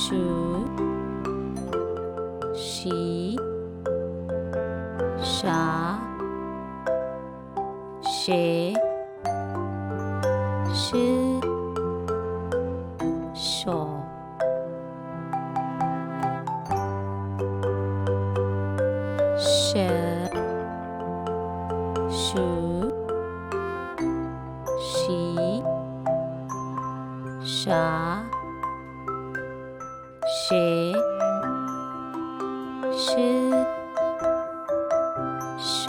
ሹ፣ ሺ፣ ሻ፣ ሼ፣ ሽ፣ ሾ። ሸ፣ ሹ፣ ሺ፣ ሻ፣ ሼ፣ ሽ፣ ሾ።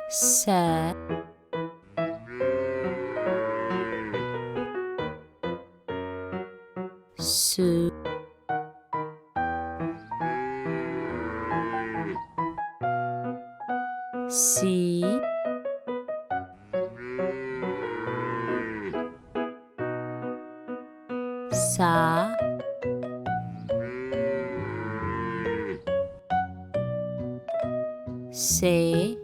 ሰ፣ ሱ፣ ሲ፣ ሳ፣ ሴ፣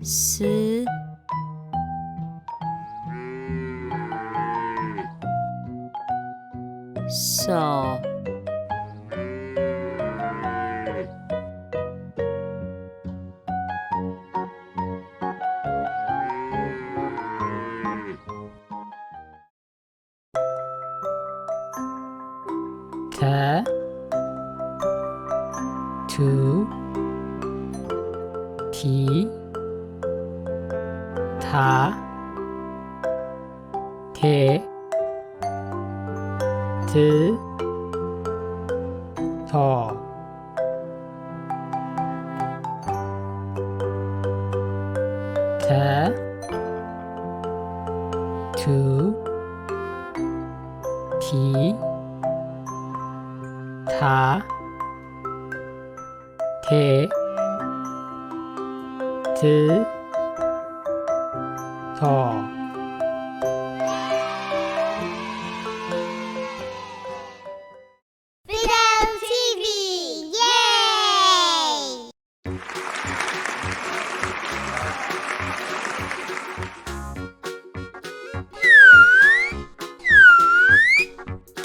ስ፣ ሶ። ተ፣ ቱ፣ ቲ፣ ታ፣ ቴ፣ ት፣ ቶ። ተ፣ ቱ፣ ቲ፣ ታ፣ ቴ፣ ት፣ ቶ። ፊደል ቲቪ፣ የይ!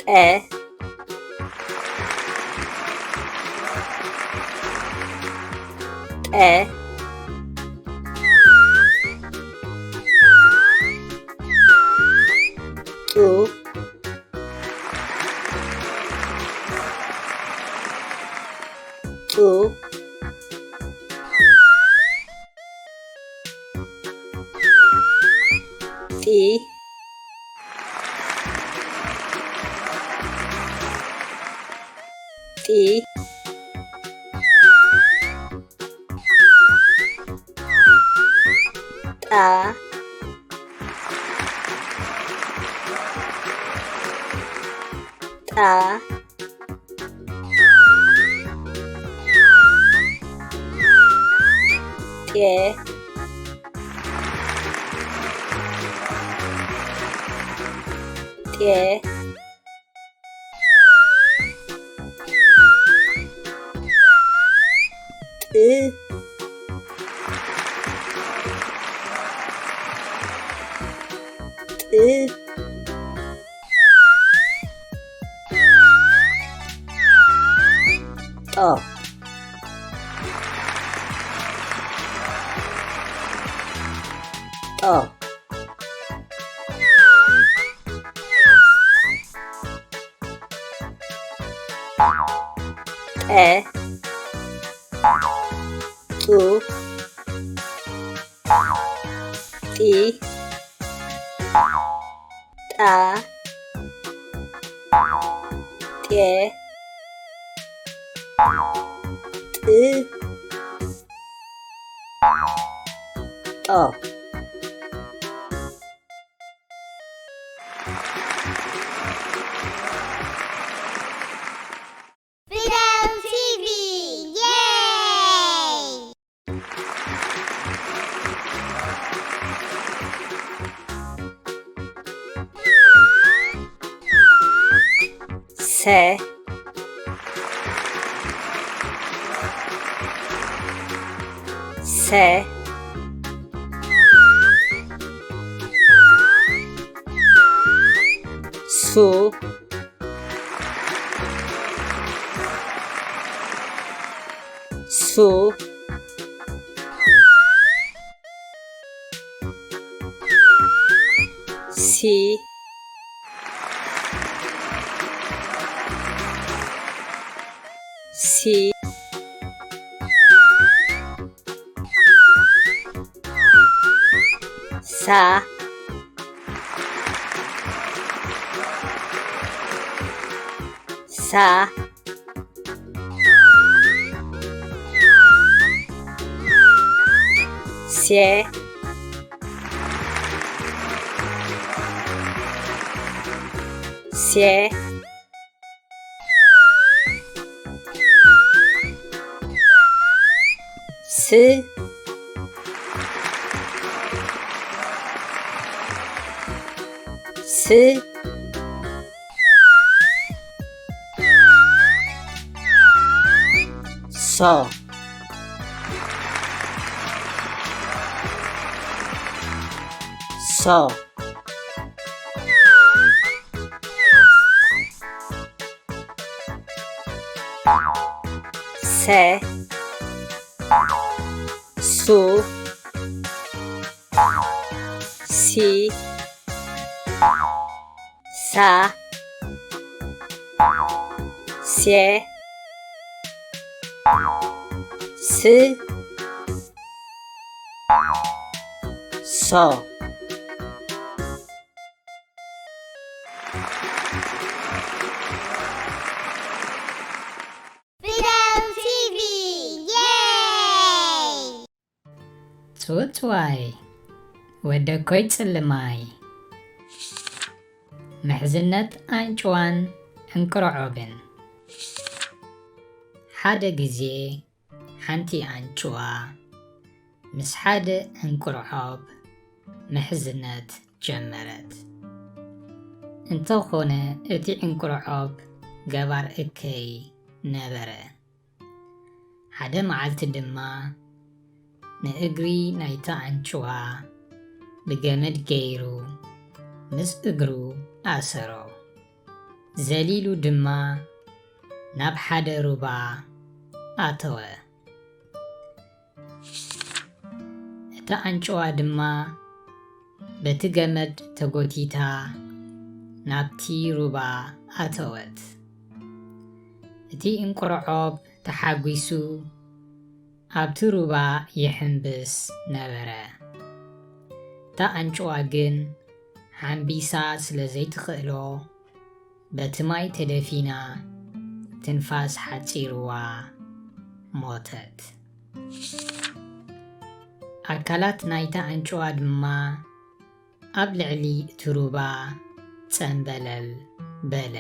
ጠ፣ ጠ፣ ጡ፣ ጡ፣ ጢ፣ ጢ፣ ጣ፣ ጣ፣ ጤ፣ ጤ፣ ጥ፣ ጥ፣ ጦ፣ ጦ። ጠ፣ ጡ፣ ጢ፣ ጣ፣ ጤ፣ ጥ፣ ጦ። ፊደል ቲቪ፣ የይ! ተ፣ ሰ፣ ሱ፣ ሱ፣ ሲ፣ ሲ፣ ሳ፣ ሳ፣ ሴ፣ ሴ፣ ስ፣ ስ፣ ሶ፣ ሶ፣ ሰ፣ ሱ፣ ሲ፣ ሳ፣ ሴ፣ ስ፣ ሶ። ፊደል ቲቪ፣ የይ! ጽውጽዋይ፣ ወደኮይ ጽልማይ፣ ምሕዝነት ኣንጭዋን ዕንቅርዖብን። ሓደ ግዜ ሓንቲ ኣንጭዋ ምስ ሓደ ዕንቅርዖብ ምሕዝነት ጀመረት። እንተኾነ እቲ ዕንቅርዖብ ገባር እከይ ነበረ። ሓደ መዓልቲ ድማ ንእግሪ ናይታ ኣንጭዋ ብገመድ ገይሩ ምስ እግሩ ኣሰሮ። ዘሊሉ ድማ ናብ ሓደ ሩባ ኣተወ። እታ ኣንጭዋ ድማ በቲ ገመድ ተጎቲታ ናብቲ ሩባ ኣተወት። እቲ እንቁርዖብ ተሓጒሱ ኣብቲ ሩባ ይሕምብስ ነበረ። እታ ኣንጭዋ ግን ሓምቢሳ ስለ ዘይትኽእሎ፣ በቲ ማይ ተደፊና ትንፋስ ሓጺርዋ ሞተት። ኣካላት ናይታ ኣንጭዋ ድማ ኣብ ልዕሊ እቲ ሩባ ጸምበለል በለ።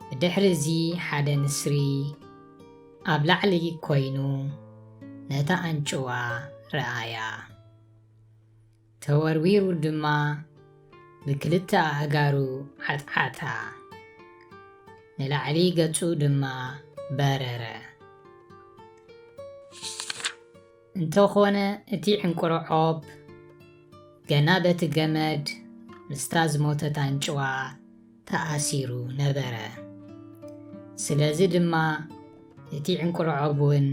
ብድሕሪ እዚ ሓደ ንስሪ ኣብ ላዕሊ ኮይኑ ነታ ኣንጭዋ ረኣያ። ተወርዊሩ ድማ ብክልተ ኣእጋሩ ዓጥዓጣ፣ ንላዕሊ ገጹ ድማ በረረ። እንተኾነ እቲ ዕንቁርዖብ ገና በቲ ገመድ ምስታ ዝሞተት ኣንጭዋ ተኣሲሩ ነበረ። ስለዚ ድማ እቲ ዕንቁርዖብ እውን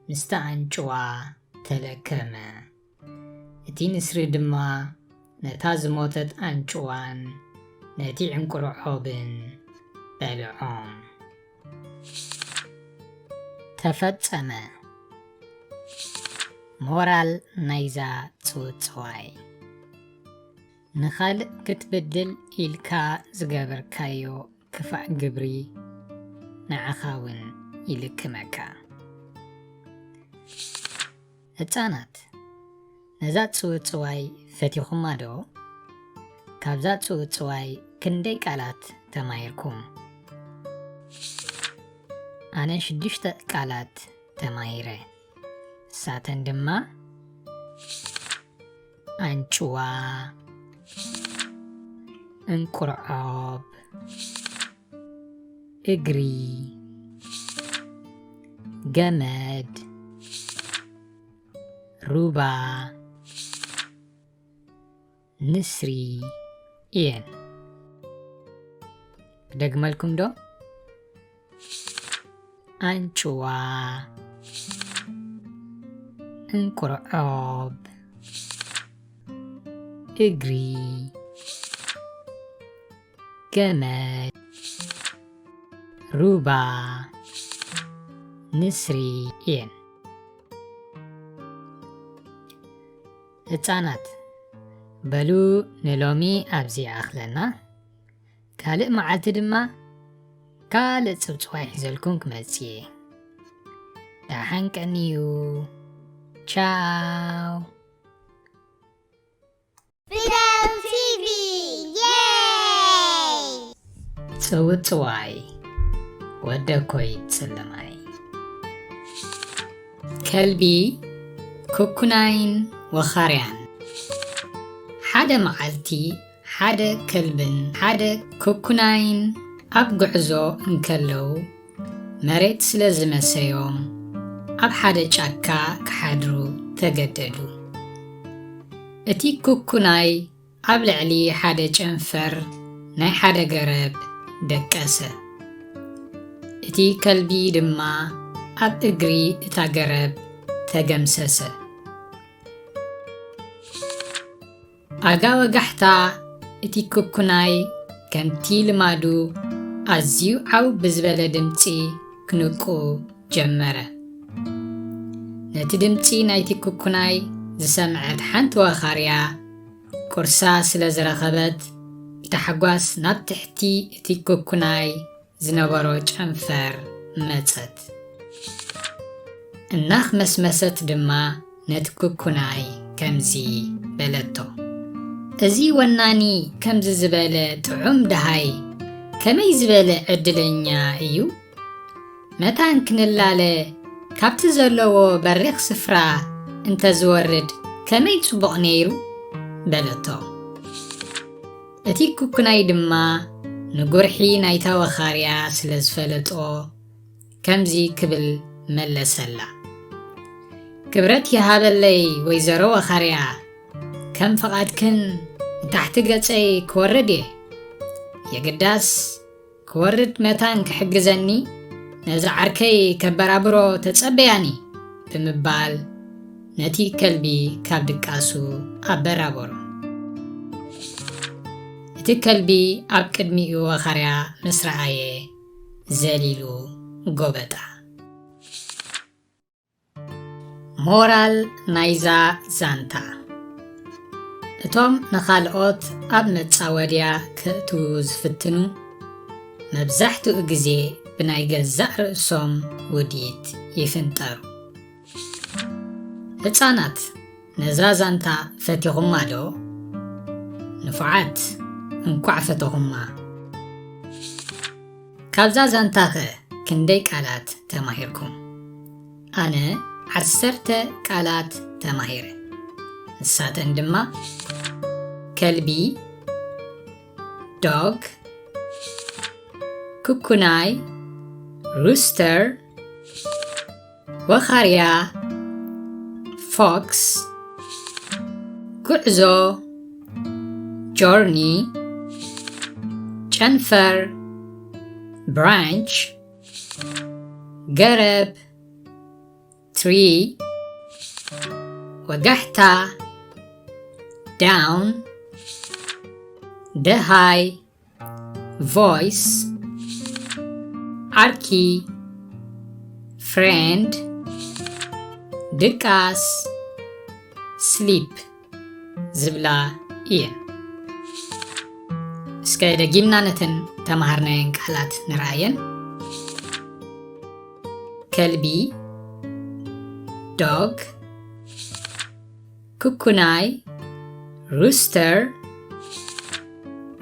ምስታ ኣንጭዋ ተለከመ። እቲ ንስሪ ድማ ነታ ዝሞተት ኣንጭዋን ነቲ ዕንቁርዖብን በልዖም። ተፈጸመ። ሞራል ናይዛ ጽውጽዋይ፣ ንኻልእ ክትብድል ኢልካ ዝገበርካዮ ክፋእ ግብሪ ንዓኻ እውን ይልክመካ። ህጻናት፣ ነዛ ጽውጽዋይ ፈቲኹማ ዶ? ካብዛ ጽውጽዋይ ክንደይ ቃላት ተማሂርኩም? ኣነ ሽዱሽተ ቃላት ተማሂረ። ንሳተን ድማ ኣንጭዋ፣ እንቁርዖብ፣ እግሪ፣ ገመድ፣ ሩባ፣ ንስሪ እየን። ክደግመልኩም ዶ? ኣንጭዋ፣ እንቁርዖብ፣ እግሪ፣ ገመድ፣ ሩባ፣ ንስሪ እየን። ህጻናት፣ በሉ ንሎሚ ኣብዚ ይኣኽለና። ካልእ መዓልቲ ድማ ካልእ ጽብጽዋይ ሒዘልኩም ክመጽእ እየ። ደሓን ቀንዩ። ቻው። ፊደል ቲቪ፣ የይ! ጽውጽዋይ፣ ወደኮይ ጽልማይ። ከልቢ፣ ኩኩናይን ወኻርያን። ሓደ መዓልቲ ሓደ ከልብን ሓደ ኩኩናይን ኣብ ጉዕዞ እንከለዉ፣ መሬት ስለ ዝመሰዮም ኣብ ሓደ ጫካ ክሓድሩ ተገደዱ። እቲ ኩኩናይ ኣብ ልዕሊ ሓደ ጨንፈር ናይ ሓደ ገረብ ደቀሰ። እቲ ከልቢ ድማ ኣብ እግሪ እታ ገረብ ተገምሰሰ። ኣጋ ወጋሕታ፣ እቲ ኩኩናይ ከምቲ ልማዱ ኣዝዩ ዓው ብዝበለ ድምጺ ክንቁ ጀመረ። ነቲ ድምጺ ናይቲ ኩኩናይ ዝሰምዐት ሓንቲ ወኻርያ፣ ቁርሳ ስለ ዝረኸበት፣ ብታሕጓስ ናብ ትሕቲ እቲ ኩኩናይ ዝነበሮ ጨንፈር መጸት። እናኽመስመሰት ድማ ነቲ ኩኩናይ ከምዚ በለቶ፣ "እዚ ወናኒ ከምዚ ዝበለ ጥዑም ደሃይ ከመይ ዝበለ ዕድለኛ እዩ! መታን ክንላለ ካብቲ ዘለዎ በሪኽ ስፍራ እንተዝወርድ ከመይ ጽቡቕ ነይሩ!" በለቶ። እቲ ኩኩናይ ድማ ንጉርሒ ናይታ ወኻርያ ስለ ዝፈለጦ፣ ከምዚ ክብል መለሰላ፣ "ክብረት ይሃበለይ ወይዘሮ ወኻርያ፣ ከም ፍቓድክን ንታሕቲ ገጸይ ክወርድ እየ። የግዳስ ክወርድ መታን ክሕግዘኒ ነዚ ዓርከይ ከበራብሮ ተጸበያኒ" ብምባል ነቲ ከልቢ ካብ ድቃሱ ኣበራበሮ። እቲ ከልቢ ኣብ ቅድሚኡ ወኻርያ ምስ ረኣየ ዘሊሉ ጎበጣ። ሞራል ናይዛ ዛንታ፣ እቶም ንኻልኦት ኣብ መጻወድያ ከእትዉ ዝፍትኑ፣ መብዛሕትኡ ግዜ ብናይ ገዛእ ርእሶም ውዲት ይፍንጠሩ። ህጻናት፣ ነዛ ዛንታ ፈቲኹማ ዶ? ንፉዓት፣ እንቋዕ ፈተኹማ። ካብዛ ዛንታኸ ክንደይ ቃላት ተማሂርኩም? ኣነ ዓሰርተ ቃላት ተማሂረ። ንሳተን ድማ ከልቢ፣ dog፣ ኩኩናይ፣ rooster፣ ወኻርያ፣ fox፣ ጉዕዞ፣ journey፣ ጨንፈር፣ branch፣ ገረብ፣ tree፣ ወጋሕታ፣ down፣ ደሃይ፣ voice፣ ዓርኪ፣ friend፣ ድቃስ፣ sleep ዝብላ እየን። እስከ ደጊምና ነተን ተማሃርናየን ቃላት ንርኣየን። ከልቢ፣ dog፣ ኩኩናይ፣ rooster፣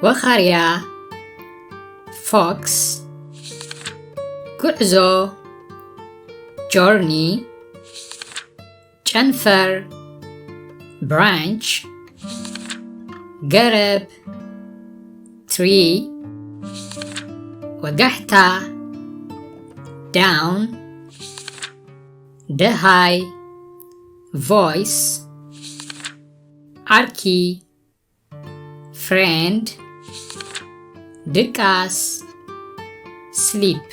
ወኻርያ፣ fox፣ ጉዕዞ፣ journey፣ ጨንፈር፣ branch፣ ገረብ፣ tree፣ ወጋሕታ፣ down፣ ደሃይ፣ voice፣ ዓርኪ፣ friend፣ ድቃስ፣ sleep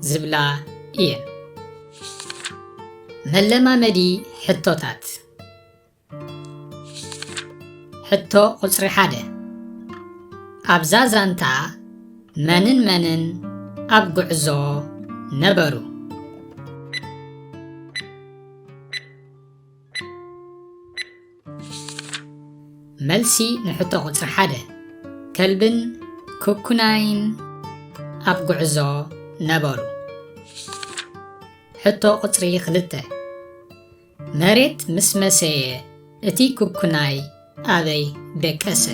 ዝብላ እየን። መለማመዲ ሕቶታት። ሕቶ ቁጽሪ ሓደ። ኣብዛ ዛንታ መንን መንን ኣብ ጉዕዞ ነበሩ? መልሲ ንሕቶ ቁጽሪ ሓደ፣ ከልብን ኩኩናይን ኣብ ጉዕዞ ነበሩ። ሕቶ ቁጽሪ ክልተ፣ መሬት ምስ መሰየ እቲ ኩኩናይ ኣበይ ደቀሰ?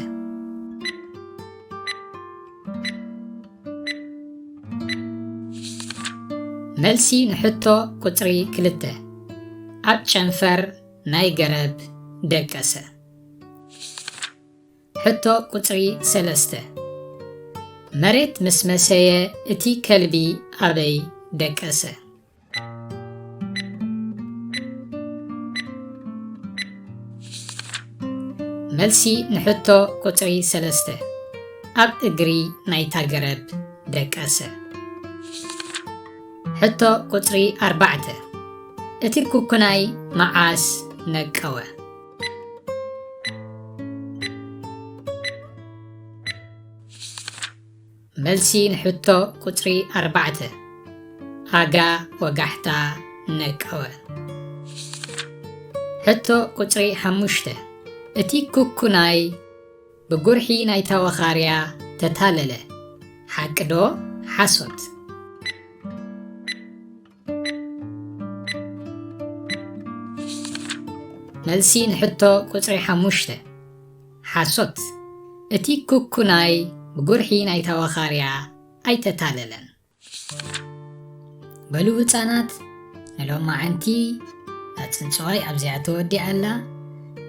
መልሲ ንሕቶ ቁጽሪ ክልተ፣ ኣብ ጨንፈር ናይ ገረብ ደቀሰ። ሕቶ ቁጽሪ ሰለስተ፣ መሬት ምስ መሰየ እቲ ከልቢ ኣበይ ደቀሰ? መልሲ ንሕቶ ቁጽሪ ሰለስተ፣ ኣብ እግሪ ናይታ ገረብ ደቀሰ። ሕቶ ቁጽሪ ኣርባዕተ፣ እቲ ኩኩናይ መዓስ ነቀወ? መልሲ ንሕቶ ቁጽሪ ኣርባዕተ፣ ኣጋ ወጋሕታ ነቀወ። ሕቶ ቁጽሪ ሓሙሽተ፣ እቲ ኩኩናይ ብጉርሒ ናይታ ወኻርያ ተታለለ። ሓቂ ዶ ሓሶት? መልሲ ንሕቶ ቁጽሪ ሓሙሽተ፣ ሓሶት። እቲ ኩኩናይ ብጉርሒ ናይታ ወኻርያ ኣይተታለለን። በሉ ህጻናት፣ ንሎማዓንቲ እዛ ጽንጽዋይ ኣብዚኣ ተወዲኣ ኣላ።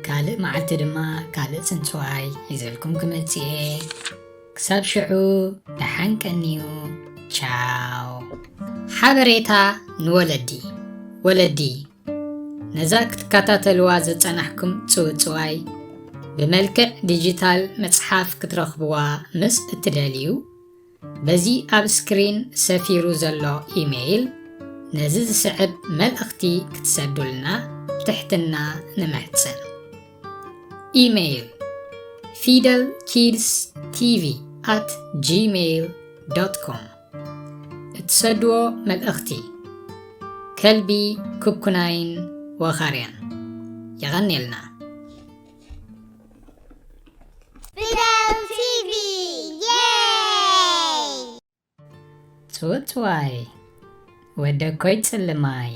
ካልእ መዓልቲ ድማ ካልእ ጽንጽዋይ ሒዘልኩም ክመጽእ እየ። ክሳብ ሽዑ ደሓን ቀንዩ። ቻው። ሓበሬታ ንወለዲ። ወለዲ፣ ነዛ ክትከታተልዋ ዝጸናሕኩም ጽውጽዋይ ብመልክዕ ዲጂታል መጽሓፍ ክትረኽብዋ ምስ እትደልዩ፣ በዚ ኣብ ስክሪን ሰፊሩ ዘሎ ኢሜይል ነዚ ዝስዕብ መልእኽቲ ክትሰዱልና ብትሕትና ንምሕጽን። ኢሜይል፣ ፊደል ኪድስ ቲቪ ኣት ጂሜይል ዶት ኮም። እትሰድዎ መልእኽቲ፣ ከልቢ፣ ኩኩናይን ወኻርያን። የቐንየልና። ፊደል ቲቪ፣ የይ! ጽውጽዋይ፣ ወደኮይ ጽልማይ።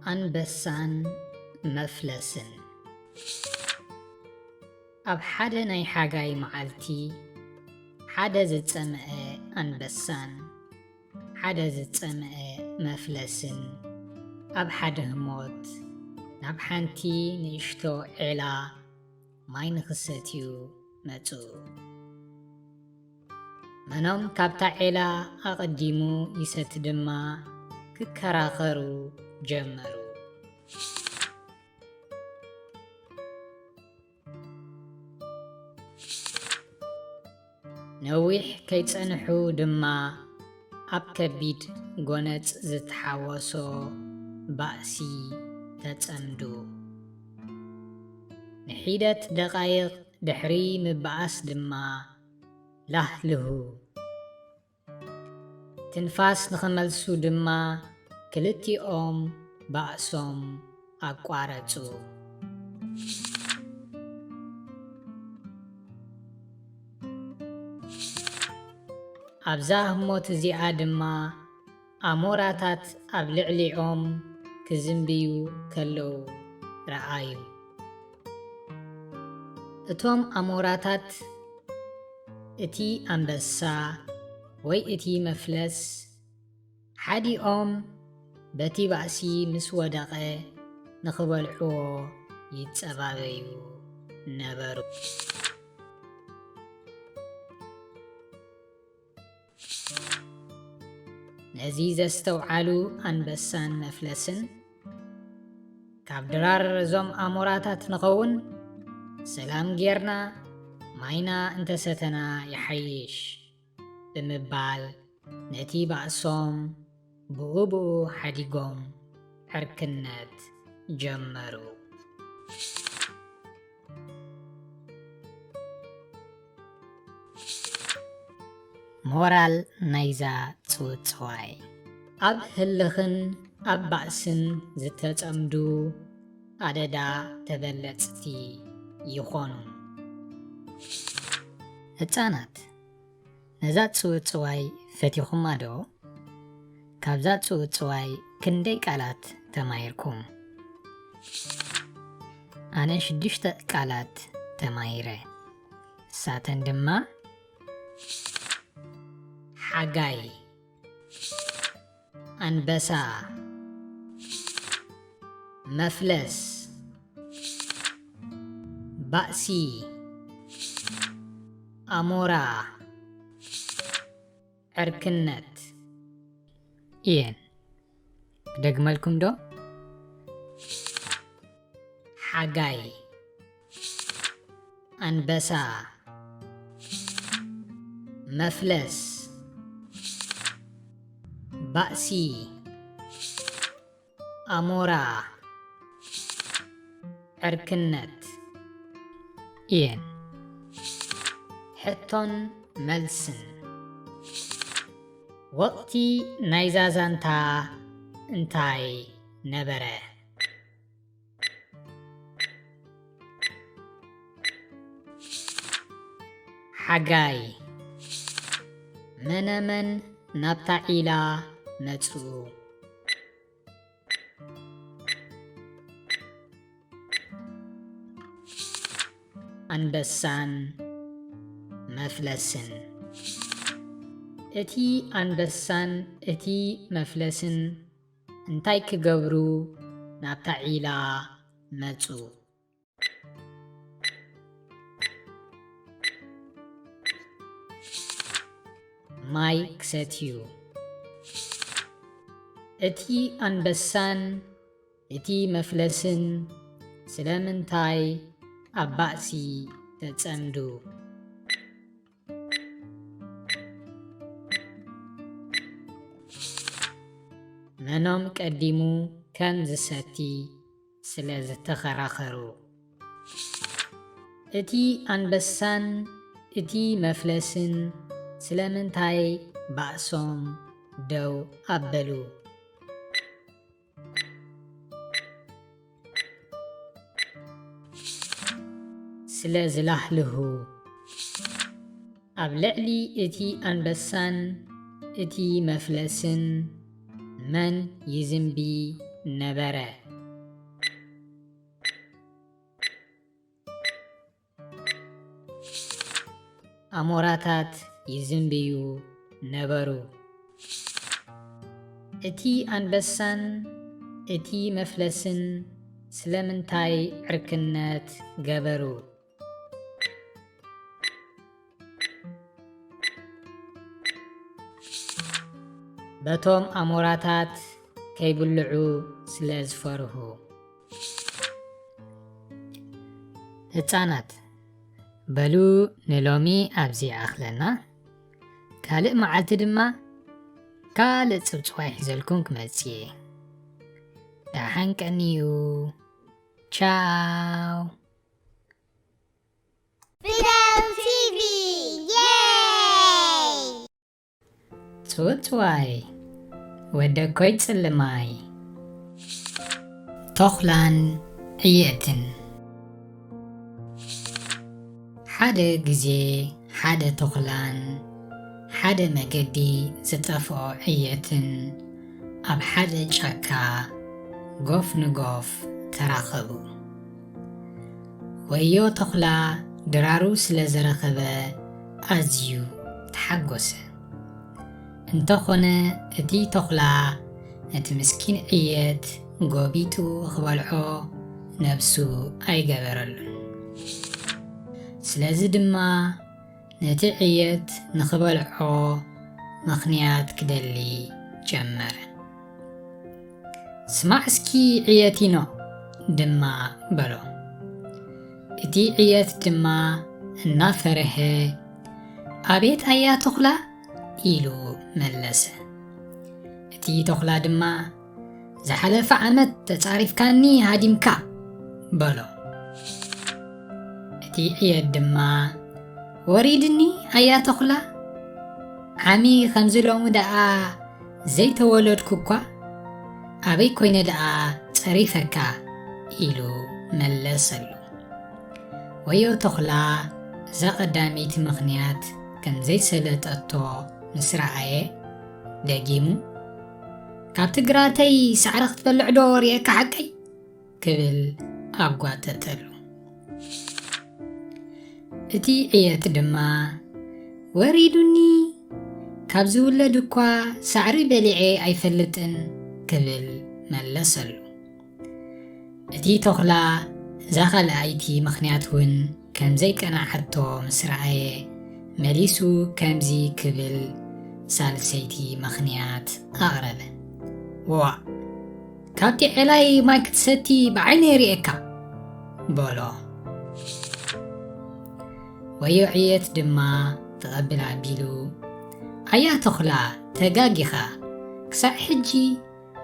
ኣንበሳን መፍለስን። ኣብ ሓደ ናይ ሓጋይ መዓልቲ፣ ሓደ ዝጸምአ ኣንበሳን ሓደ ዝጸምአ መፍለስን ኣብ ሓደ ህሞት ናብ ሓንቲ ንእሽቶ ዔላ ማይ ንኽሰትዩ መጹ። መኖም ካብታ ዔላ ኣቐዲሙ ይሰቲ ድማ ክከራኸሩ ጀመሩ። ነዊሕ ከይጸንሑ ድማ ኣብ ከቢድ ጎነጽ ዝተሓወሶ ባእሲ ተጸምዱ። ንሒደት ደቓይቕ ድሕሪ ምብኣስ ድማ ላህልሁ። ትንፋስ ንኽመልሱ ድማ ክልቲኦም ባእሶም ኣቋረጹ። ኣብዛ ህሞት እዚኣ ድማ ኣሞራታት ኣብ ልዕሊኦም ክዝንብዩ ከለዉ ረኣዩ። እቶም ኣሞራታት እቲ ኣንበሳ ወይ እቲ መፍለስ ሓዲኦም በቲ ባእሲ ምስ ወደቐ ንኽበልዕዎ ይጸባበዩ ነበሩ። ነዚ ዘስተውዓሉ ኣንበሳን መፍለስን፣ "ካብ ድራር እዞም ኣሞራታት ንኸውን፣ ሰላም ጌርና ማይና እንተሰተና ይሓይሽ" ብምባል፣ ነቲ ባእሶም ብኡ ብኡ ሓዲጎም ዕርክነት ጀመሩ። ሞራል ናይዛ ጽውጽዋይ። ኣብ ህልኽን ኣብ ባእስን ዝተጸምዱ ኣደዳ ተበለጽቲ ይኾኑ። ህጻናት፣ ነዛ ጽውጽዋይ ፈቲኹማ ዶ? ካብዛ ጽውጽዋይ ክንደይ ቃላት ተማሂርኩም? ኣነ ሽዱሽተ ቃላት ተማሂረ። ንሳተን ድማ ሓጋይ፣ ኣንበሳ፣ መፍለስ፣ ባእሲ፣ ኣሞራ፣ ዕርክነት እየን። ክደግመልኩም ዶ? ሓጋይ፣ ኣንበሳ፣ መፍለስ፣ ባእሲ፣ ኣሞራ፣ ዕርክነት እየን። ሕቶን መልስን። ወቕቲ ናይዛ ዛንታ እንታይ ነበረ? ሓጋይ። መነመን ናብታ ዒላ መጹ። ኣንበሳን መፍለስን። እቲ ኣንበሳን እቲ መፍለስን እንታይ ክገብሩ ናብታ ዒላ መጹ? ማይ ክሰትዩ። እቲ ኣንበሳን እቲ መፍለስን ስለምንታይ ኣብ ባእሲ ተጸምዱ? መኖም ቀዲሙ ከም ዝሰቲ ስለ ዝተኸራኸሩ። እቲ ኣንበሳን እቲ መፍለስን ስለምንታይ ባእሶም ደው ኣበሉ? ስለ ዝላህልሁ። ኣብ ልዕሊ እቲ ኣንበሳን እቲ መፍለስን መን ይዝንቢ ነበረ? ኣሞራታት ይዝንብዩ ነበሩ። እቲ ኣንበሳን እቲ መፍለስን ስለምንታይ ዕርክነት ገበሩ? በቶም ኣሞራታት ከይብልዑ ስለ ዝፈርሁ። ህጻናት፣ በሉ ንሎሚ ኣብዚ ይኣኽለና። ካልእ መዓልቲ ድማ ካልእ ጽውጽዋይ ሒዘልኩም ክመጽእ እየ። ደሓን ቀንዩ። ቻው። Fidel T V, yay! ጽውጽዋይ፣ ወደኮይ ጽልማይ፣ ተኹላን ዕየትን። ሓደ ግዜ ሓደ ተኹላን ሓደ መገዲ ዝጠፍኦ ዕየትን ኣብ ሓደ ጫካ ጎፍ ንጎፍ ተራኸቡ። ወዮ ተኹላ ድራሩ ስለ ዝረኸበ ኣዝዩ ተሓጎሰ። እንተኾነ እቲ ተኹላ ነቲ ምስኪን ዕየት ጎቢጡ ክበልዖ ነብሱ ኣይገበረሉን። ስለዚ ድማ ነቲ ዕየት ንኽበልዖ ምኽንያት ክደሊ ጀመረ። "ስማዕ እስኪ ዕየቲኖ" ድማ በሎ። እቲ ዕየት ድማ እናፈረሀ፣ "ኣቤት ኣያ ተኹላ" ኢሉ መለሰ። እቲ ተኹላ ድማ፣ "ዝሓለፈ ዓመት ተጻሪፍካኒ ሃዲምካ" በሎ። እቲ ዕየት ድማ፣ "ወሪድኒ ኣያ ተኹላ፣ ዓሚ ከምዚ ሎሚ ደኣ ዘይተወለድኩ እኳ፣ ኣበይ ኮይነ ደኣ ጸሪፈካ?" ኢሉ መለሰሉ። ወዮ ተኹላ እዛ ቀዳመይቲ ምኽንያት ከም ዘይሰለጠቶ ምስ ረኣየ፣ ደጊሙ፣ "ካብቲ ግራተይ ሳዕሪ ክትበልዕ ዶ ርእየካ ሓቀይ?" ክብል ኣጓጠጠሉ። እቲ ዕየት ድማ፣ "ወሪዱኒ፣ ካብ ዝውለድ እኳ ሳዕሪ በሊዐ ኣይፈልጥን" ክብል መለሰሉ። እቲ ተኹላ እዛ ካልኣይቲ ምኽንያት እውን ከም ዘይቀናዓቶ ምስ ረኣየ፣ መሊሱ ከምዚ ክብል ሳልሰይቲ ምኽንያት ኣቕረበ። "ዋእ! ካብቲ ዔላይ ማይ ክትሰቲ ብዓይነይ ርእየካ" በሎ። ወዮ ዕየት ድማ ተቐብል ኣቢሉ፣ "ኣያ ተኹላ፣ ተጋጊኻ፣ ክሳዕ ሕጂ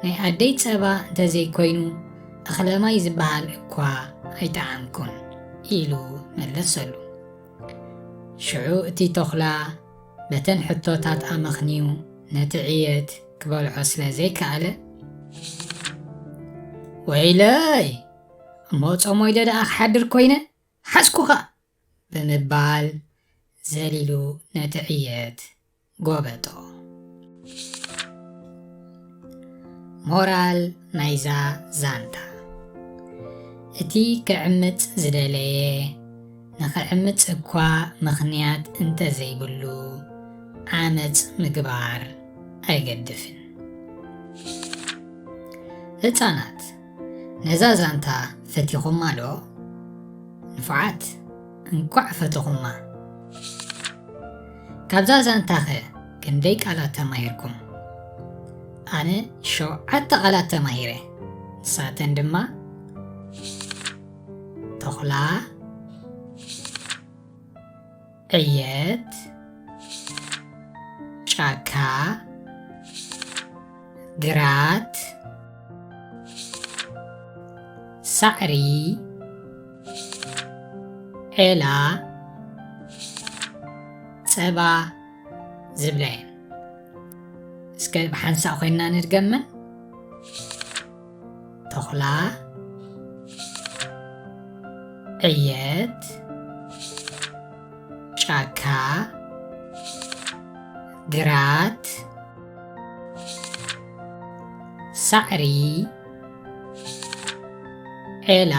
ናይ ኣደይ ጸባ እንተዘይኮይኑ እኽለ ማይ ዝበሃል እኳ ኣይጠዓምኩን" ኢሉ መለሰሉ። ሽዑ እቲ ተኹላ በተን ሕቶታት ኣመኽንዩ ነቲ ዕየት ክበልዖ ስለ ዘይከኣለ፣ "ወይለይ! እሞ ጾም ወይደ ደኣ ክሓድር ኮይነ ሓዝኩኻ!" ብምባል ዘሊሉ ነቲ ዕየት ጎበጦ። ሞራል ናይዛ ዛንታ፣ እቲ ክዕምጽ ዝደለየ፣ ንኽዕምጽ እኳ ምኽንያት እንተዘይብሉ፣ ዓመጽ ምግባር ኣይገድፍን። ህጻናት፣ ነዛ ዛንታ ፈቲኹማ ዶ? ንፉዓት፣ እንቋዕ ፈተኹማ። ካብዛ ዛንታኸ ክንደይ ቃላት ተማሂርኩም? ኣነ ሸውዓተ ቃላት ተማሂረ። ንሳተን ድማ ተኹላ፣ ዕየት፣ ጫካ፣ ግራት፣ ሳዕሪ፣ ዔላ፣ ጸባ ዝብላ እየን። እስከ ብሓንሳእ ኮይንና ንድገመን። ተኹላ፣ ዕየት፣ ጫካ፣ ግራት፣ ሳዕሪ፣ ዔላ፣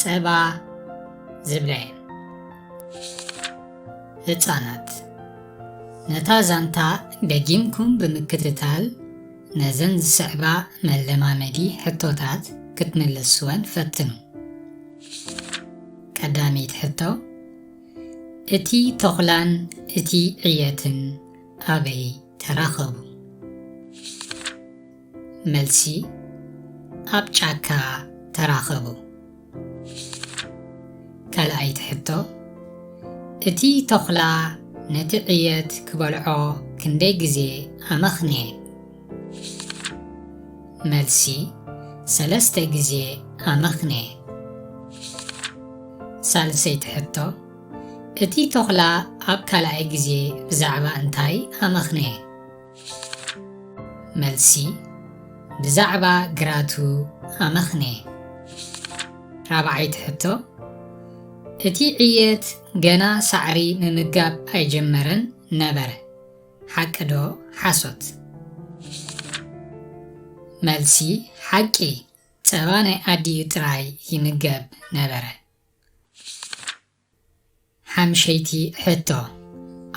ጸባ ዝብላ እየን። ህጻናት፣ ነታ ዛንታ ደጊምኩም ብምክትታል፣ ነዘን ዝስዕባ መለማመዲ ሕቶታት ክትምልስወን ፈትኑ። ቀዳመይቲ ሕቶ፣ እቲ ተኹላን እቲ ዕየትን ኣበይ ተራኸቡ? መልሲ፣ ኣብ ጫካ ተራኸቡ። ካልኣይቲ ሕቶ፣ እቲ ተኹላ ነቲ ዕየት ክበልዖ ክንደይ ግዜ ኣመኽንየ? መልሲ፣ ሰለስተ ግዜ ኣመኽንየ። ሳልሰይቲ ሕቶ፣ እቲ ተኹላ ኣብ ካልኣይ ግዜ ብዛዕባ እንታይ ኣመኽንየ? መልሲ፣ ብዛዕባ ግራቱ ኣመኽንየ። ራብዓይቲ ሕቶ፣ እቲ ዕየት ገና ሳዕሪ ምምጋብ ኣይጀመረን ነበረ። ሓቂ ዶ ሓሶት? መልሲ፣ ሓቂ። ጸባ ናይ ኣዲኡ ጥራይ ይምገብ ነበረ። ሓምሸይቲ ሕቶ፣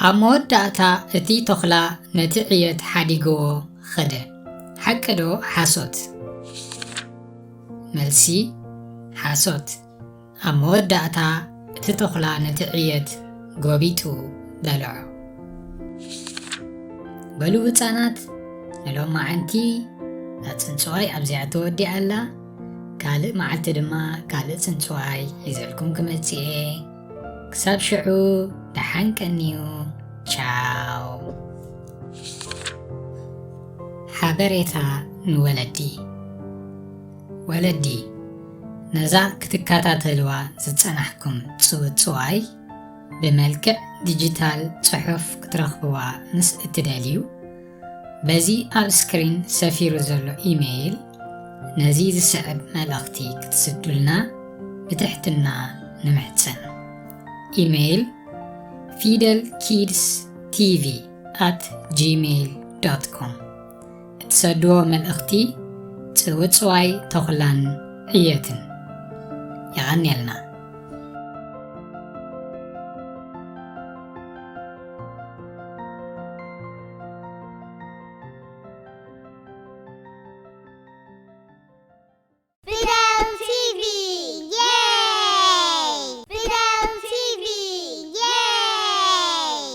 ኣብ መወዳእታ እቲ ተኹላ ነቲ ዕየት ሓዲግዎ ኸደ። ሓቂ ዶ ሓሶት? መልሲ፣ ሓሶት። ኣብ መወዳእታ እቲ ተኹላ ነቲ ዕየት ጎቢጡ በልዖ። በሉ ህፃናት፣ ንሎማዓንቲ እዛ ፅንፅዋይ ኣብዚኣ ተወዲኣ ኣላ። ካልእ መዓልቲ ድማ ካልእ ፅንፅዋይ ሒዘልኩም ክመፅእ እየ። ክሳብ ሽዑ ደሓን ቀንዩ። ቻው። ሓበሬታ ንወለዲ። ወለዲ፣ ነዛ ክትከታተልዋ ዝጸናሕኩም ጽውጽዋይ ብመልክዕ ዲጂታል ጽሑፍ ክትረኽብዋ ምስ እትደልዩ፣ በዚ ኣብ ስክሪን ሰፊሩ ዘሎ ኢሜይል ነዚ ዝስዕብ መልእኽቲ ክትስዱልና ብትሕትና ንምሕጸን። ኢሜይል፣ ፊደል ኪድስ ቲቪ ኣት ጂሜይል ዶት ኮም። እትሰድዎ መልእኽቲ ጽውጽዋይ ተኹላን ዕየትን። የቐንየልና። ፊደል ቲቪ፣ የይ! ፊደል ቲቪ፣ የይ!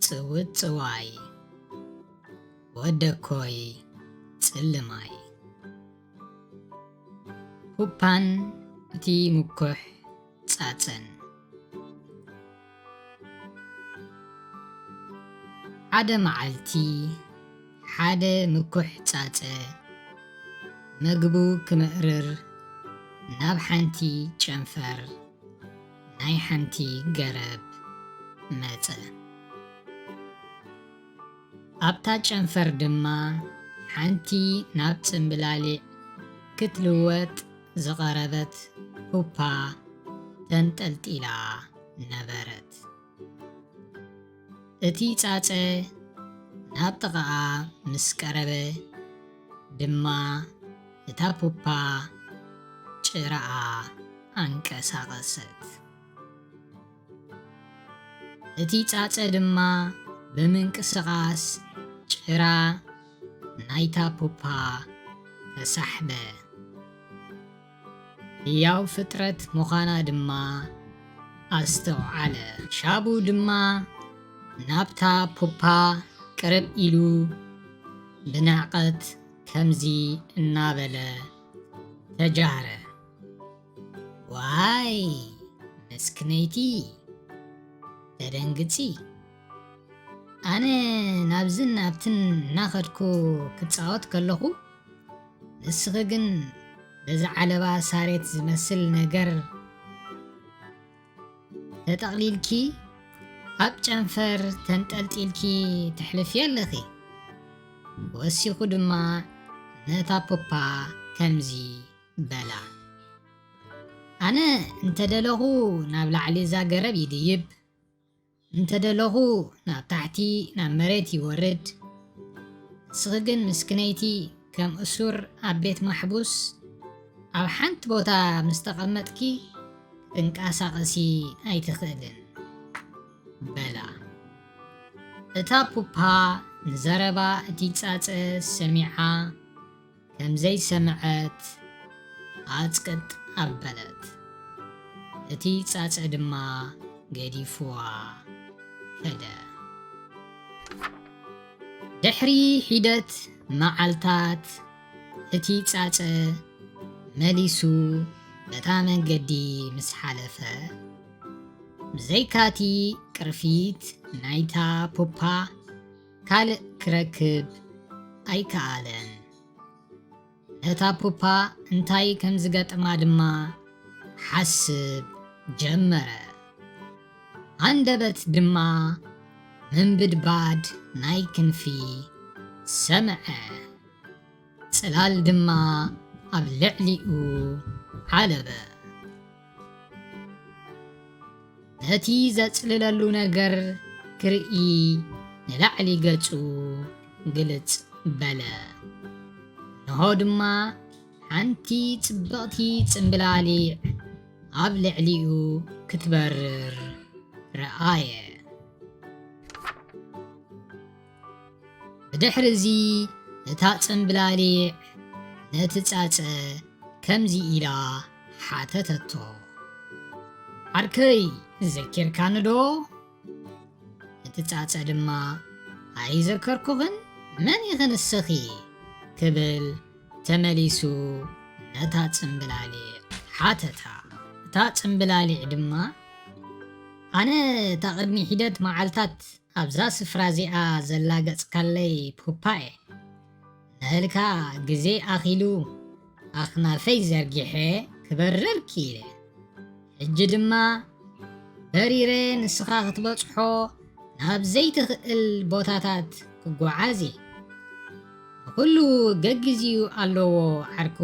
ጽውጽዋይ፣ ወደኮይ፣ ጽልማይ፣ ፑፓን እቲ ምኩሕ ጻጸን። ሓደ መዓልቲ፣ ሓደ ምኩሕ ጻጸ፣ መግቡ ክምእርር ናብ ሓንቲ ጨንፈር ናይ ሓንቲ ገረብ መጸ። ኣብታ ጨንፈር ድማ ሓንቲ ናብ ጽምብላሊዕ ክትልወጥ ዝቐረበት ፑፓ ተንጠልጢላ ነበረት። እቲ ጻጸ ናብ ጥቓኣ ምስ ቀረበ ድማ እታ ፑፓ ጭራኣ ኣንቀሳቐሰት። እቲ ጻጸ ድማ ብምንቅስቓስ ጭራ ናይታ ፑፓ ተሳሕበ። ህያው ፍጥረት ምዃና ድማ ኣስተውዓለ። ሻቡ ድማ ናብታ ፑፓ ቅርብ ኢሉ ብንዕቐት ከምዚ እናበለ ተጃህረ። ዋይ ምስክነይቲ፣ ተደንግጺ። ኣነ ናብዝን ናብትን እናኸድኩ ክጻወት ከለኹ፣ ንስኺ ግን በዚ ዓለባ ሳሬት ዝመስል ነገር ተጠቕሊልኪ ኣብ ጨንፈር ተንጠልጢልኪ ተሕልፊ ኣለኺ። ወሲኹ ድማ ነታ ፑፓ ከምዚ በላ። ኣነ እንተደለኹ ናብ ላዕሊ እዛ ገረብ ይድይብ፣ እንተደለኹ ናብ ታሕቲ ናብ መሬት ይወርድ። ንስኺ ግን ምስክነይቲ ከም እሱር ኣብ ቤት ማሕቡስ ኣብ ሓንቲ ቦታ ምስ ተቐመጥኪ ክትንቀሳቐሲ ኣይትኽእልን በላ። እታ ፑፓ ንዘረባ እቲ ጻጸ ሰሚዓ ከም ዘይሰምዐት ኣጽቅጥ ኣበለት። እቲ ጻጸ ድማ ገዲፍዋ ከደ። ድሕሪ ሒደት መዓልታት እቲ ጻጸ መሊሱ በታ መንገዲ ምስ ሓለፈ፣ ብዘይካቲ ቅርፊት ናይታ ፑፓ ካልእ ክረክብ ኣይከኣለን። ነታ ፑፓ እንታይ ከም ዝገጥማ ድማ ሓስብ ጀመረ። ኣንደበት ድማ ምንብድባድ ናይ ክንፊ ሰምዐ። ጽላል ድማ ኣብ ልዕሊኡ ዓለበ። ነቲ ዘጽልለሉ ነገር ክርኢ ንላዕሊ ገጹ ግልጽ በለ። እንሆ ድማ ሓንቲ ጽብቕቲ ጽምብላሊዕ ኣብ ልዕሊኡ ክትበርር ረኣየ። ብድሕርዚ እታ ጽምብላሊዕ ነቲ ጻጸ ከምዚ ኢላ ሓተተቶ፣ ዓርከይ፣ ዘኪርካኒ ዶ? እቲ ጻጸ ድማ ኣይዘከርኩኽን? መን ኢኺ ንስኺ? ክብል ተመሊሱ ነታ ጽምብላሊዕ ሓተታ። እታ ጽምብላሊዕ ድማ፣ ኣነ እታ ቅድሚ ሒደት መዓልታት ኣብዛ ስፍራ እዚኣ ዘላገጽካለይ ፑፓ እየ። ንህልካ ግዜ ኣኺሉ ኣኽናፈይ ዘርጊሐ ክበርር ክኢለ። ሕጂ ድማ በሪረ ንስኻ ክትበጽሖ ናብ ዘይትኽእል ቦታታት ክጓዓዝ እየ። ንኹሉ ገግዚኡ ኣለዎ ዓርኩ።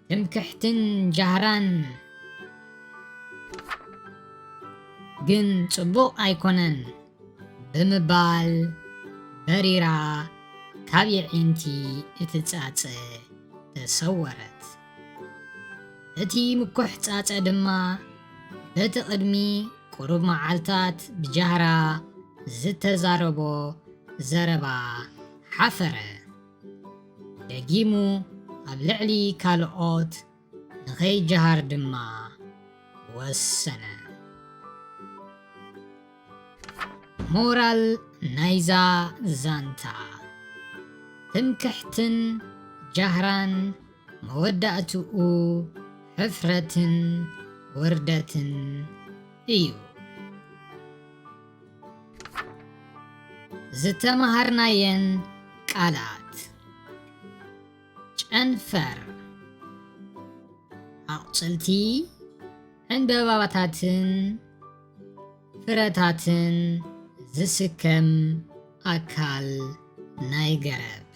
ትምክሕትን ጃህራን ግን ጽቡቕ ኣይኮነን ብምባል በሪራ ካብ የዒንቲ እቲ ጻጸ ተሰወረት። እቲ ምኩሕ ጻጸ ድማ በቲ ቅድሚ ቁሩብ መዓልታት ብጃህራ ዝተዛረቦ ዘረባ ሓፈረ። ደጊሙ ኣብ ልዕሊ ካልኦት ንኸይጀሃር ድማ ወሰነ። ሞራል ናይዛ ዛንታ፣ ትምክሕትን ጃህራን መወዳእትኡ ሕፍረትን ውርደትን እዩ። ዝተመሃርናየን ቃላት፣ ጨንፈር፣ ኣቑጽልቲ፣ ዕምበባታትን ፍረታትን ዝስከም ኣካል ናይ ገረብ።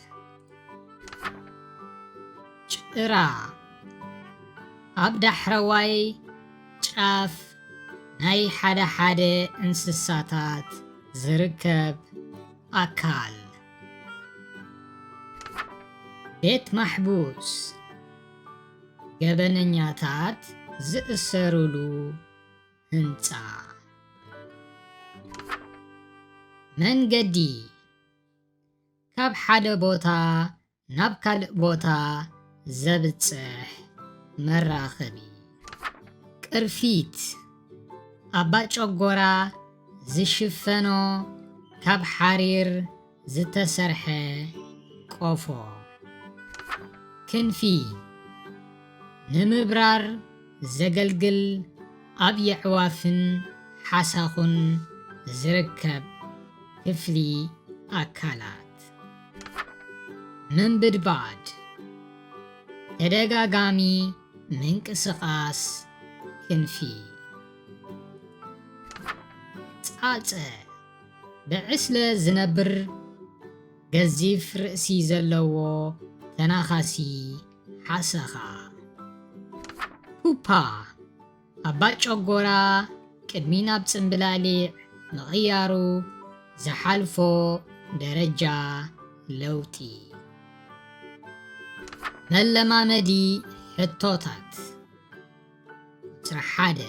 ጭራ፣ ኣብ ዳሕረዋይ ጫፍ ናይ ሓደ ሓደ እንስሳታት ዝርከብ ኣካል። ቤት ማሕቡስ፣ ገበነኛታት ዝእሰሩሉ ህንጻ። መንገዲ፣ ካብ ሓደ ቦታ ናብ ካልእ ቦታ ዘብጽሕ መራኸቢ። ቅርፊት፣ ኣባጨጎራ ዝሽፈኖ ካብ ሓሪር ዝተሰርሐ ቆፎ። ክንፊ፣ ንምብራር ዘገልግል ኣብ የዕዋፍን ሓሳኹን ዝርከብ ክፍሊ ኣካላት። ምንብድባድ፣ ተደጋጋሚ ምንቅስቓስ ክንፊ። ጻጸ፣ ብዕስለ ዝነብር ገዚፍ ርእሲ ዘለዎ ተናኻሲ ሓሰኻ። ፑፓ፣ ኣባ ጨጎራ ቅድሚ ናብ ጽምብላሊዕ ምቕያሩ ዝሓልፎ ደረጃ ለውጢ። መለማመዲ ሕቶታት። ቁጽሪ ሓደ፣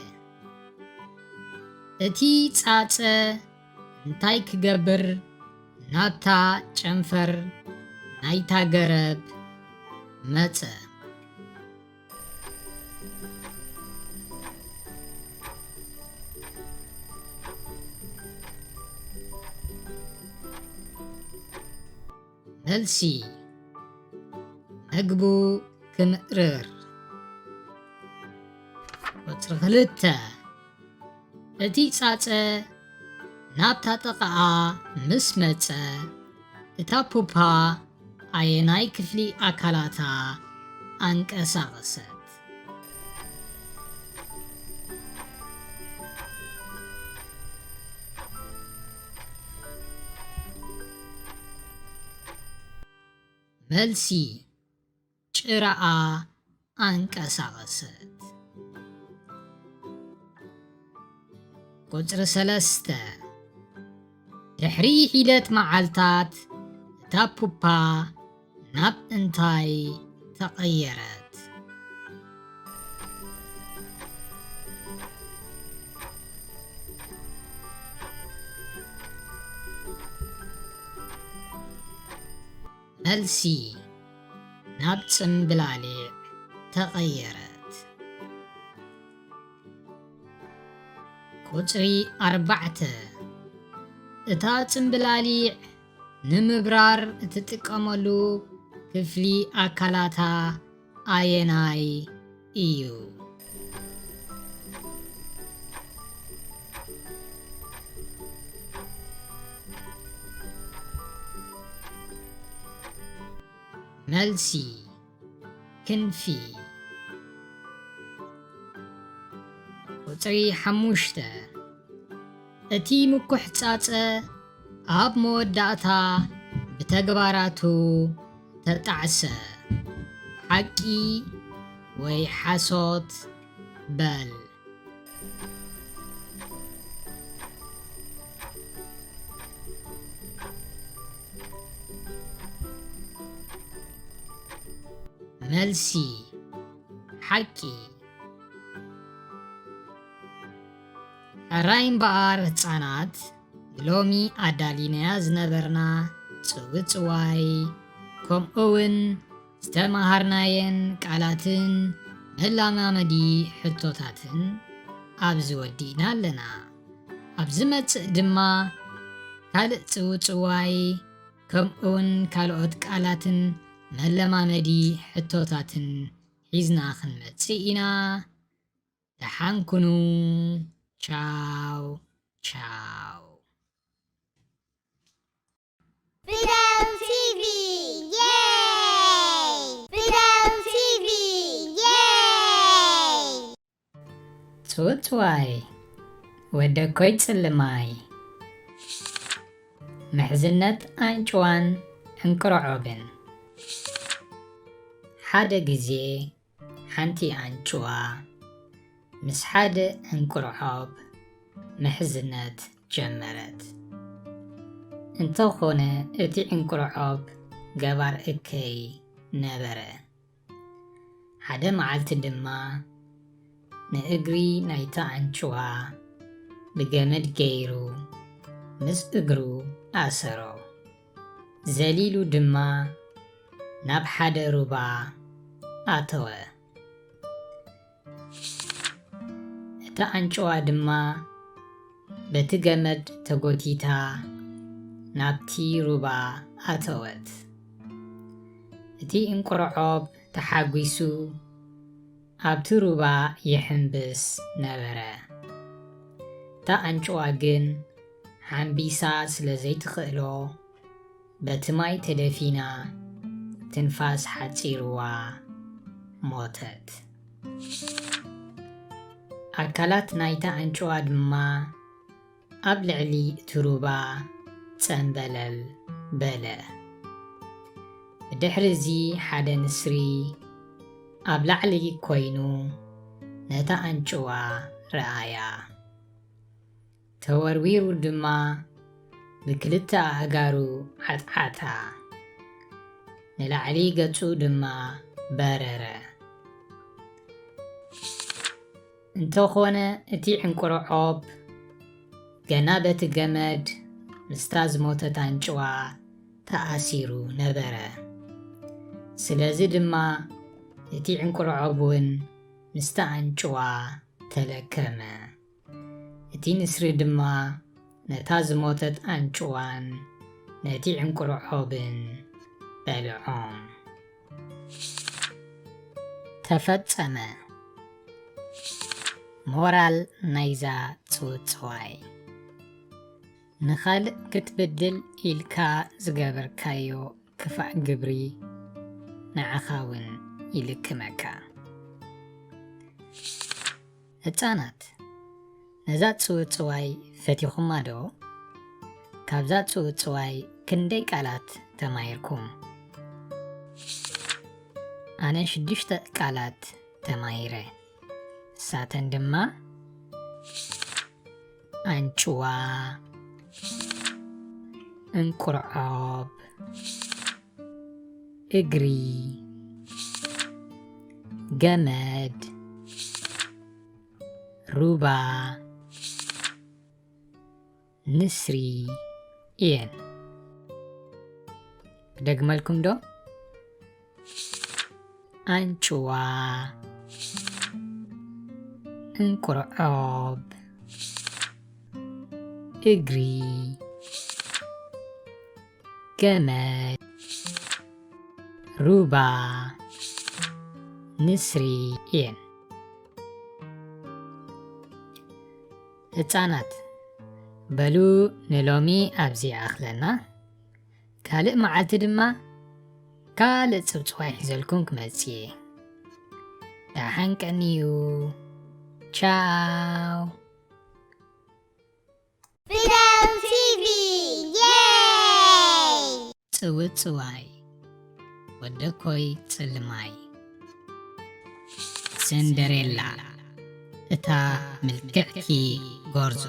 እቲ ጻጸ እንታይ ክገብር ናብታ ጨንፈር ናይታ ገረብ መጸ? መልሲ፣ መግቡ ክምእርር። ቁጽሪ ክልተ፣ እቲ ጻጸ ናብታ ጥቓኣ ምስ መጸ፣ እታ ፑፓ ኣየናይ ክፍሊ ኣካላታ ኣንቀሳቐሰት? መልሲ፣ ጭራኣ ኣንቀሳቐሰት። ቁጽሪ ሰለስተ፣ ድሕሪ ሒደት መዓልታት እታ ፑፓ ናብ እንታይ ተቐየረት? መልሲ፣ ናብ ጽምብላሊዕ ተቐየረት። ቁጽሪ ኣርባዕተ፣ እታ ጽምብላሊዕ ንምብራር እትጥቀመሉ ክፍሊ ኣካላታ ኣየናይ እዩ? መልሲ፣ ክንፊ። ቁጽሪ ሓሙሽተ፣ እቲ ምኩሕ ጻጸ ኣብ መወዳእታ ብተግባራቱ ተጣዕሰ። ሓቂ ወይ ሓሶት በል። መልሲ፣ ሓቂ። ሕራይ እምበኣር ህጻናት፣ ሎሚ ኣዳሊናያ ዝነበርና ጽውጽዋይ፣ ከምኡውን ዝተመሃርናየን ቃላትን መላማመዲ ሕቶታትን ኣብዚ ወዲእና ኣለና። ኣብ ዝመጽእ ድማ ካልእ ጽውጽዋይ ከምኡውን ካልኦት ቃላትን መለማመዲ ሕቶታትን ሒዝና ክንመጽእ ኢና። ደሓን ኩኑ። ቻው ቻው። ፊደል ቲቪ፣ የይ! ፊደል ቲቪ፣ የይ! ጽውጽዋይ፣ ወደኮይ ጽልማይ፣ ምሕዝነት ኣንጭዋን ዕንቅርዖብን። ሓደ ግዜ ሓንቲ ኣንጭዋ ምስ ሓደ ዕንቅርዖብ ምሕዝነት ጀመረት። እንተኾነ እቲ ዕንቅርዖብ ገባር እከይ ነበረ። ሓደ መዓልቲ ድማ ንእግሪ ናይታ ኣንጭዋ ብገመድ ገይሩ ምስ እግሩ ኣሰሮ። ዘሊሉ ድማ ናብ ሓደ ሩባ ኣተወ። እታ ኣንጭዋ ድማ በቲ ገመድ ተጎቲታ ናብቲ ሩባ ኣተወት። እቲ እንቁርዖብ ተሓጒሱ ኣብቲ ሩባ ይሕምብስ ነበረ። እታ ኣንጭዋ ግን ሓምቢሳ ስለ ዘይትኽእሎ፣ በቲ ማይ ተደፊና ትንፋስ ሓጺርዋ ሞተት። ኣካላት ናይታ ኣንጭዋ ድማ ኣብ ልዕሊ እቲ ሩባ ጸምበለል በለ። ብድሕሪ እዚ ሓደ ንስሪ ኣብ ላዕሊ ኮይኑ ነታ ኣንጭዋ ረኣያ። ተወርዊሩ ድማ ብክልተ ኣእጋሩ ዓጥዓጣ። ንላዕሊ ገጹ ድማ በረረ። እንተኾነ እቲ ዕንቁርዖብ ገና በቲ ገመድ ምስታ ዝሞተት ኣንጭዋ ተኣሲሩ ነበረ። ስለዚ ድማ እቲ ዕንቁርዖብ እውን ምስታ ኣንጭዋ ተለከመ። እቲ ንስሪ ድማ ነታ ዝሞተት ኣንጭዋን ነቲ ዕንቁርዖብን በልዖም። ተፈጸመ። ሞራል ናይዛ ጽውጽዋይ፣ ንኻልእ ክትብድል ኢልካ ዝገበርካዮ ክፋእ ግብሪ ንዓኻ እውን ይልክመካ። ህጻናት፣ ነዛ ጽውጽዋይ ፈቲኹማ ዶ? ካብዛ ጽውጽዋይ ክንደይ ቃላት ተማሂርኩም? ኣነ ሽዱሽተ ቃላት ተማሂረ። ንሳተን ድማ ኣንጭዋ፣ እንቁርዖብ፣ እግሪ፣ ገመድ፣ ሩባ፣ ንስሪ እየን። ክደግመልኩም ዶ? ኣንጭዋ፣ እንቁርዖብ፣ እግሪ፣ ገመል፣ ሩባ፣ ንስሪ እየን። ህጻናት፣ በሉ ንሎሚ ኣብዚ ይኣኽለና። ካልእ መዓልቲ ድማ ካልእ ጽውጽዋይ ሒዘልኩም ክመጽእ እየ። ደሓን ቀንዩ። ቻው። ፊደል ቲቪ፣ የይ! ጽውጽዋይ፣ ወደኮይ ጽልማይ። ሲንደሬላ፣ እታ ምልክዕቲ ጎርዞ።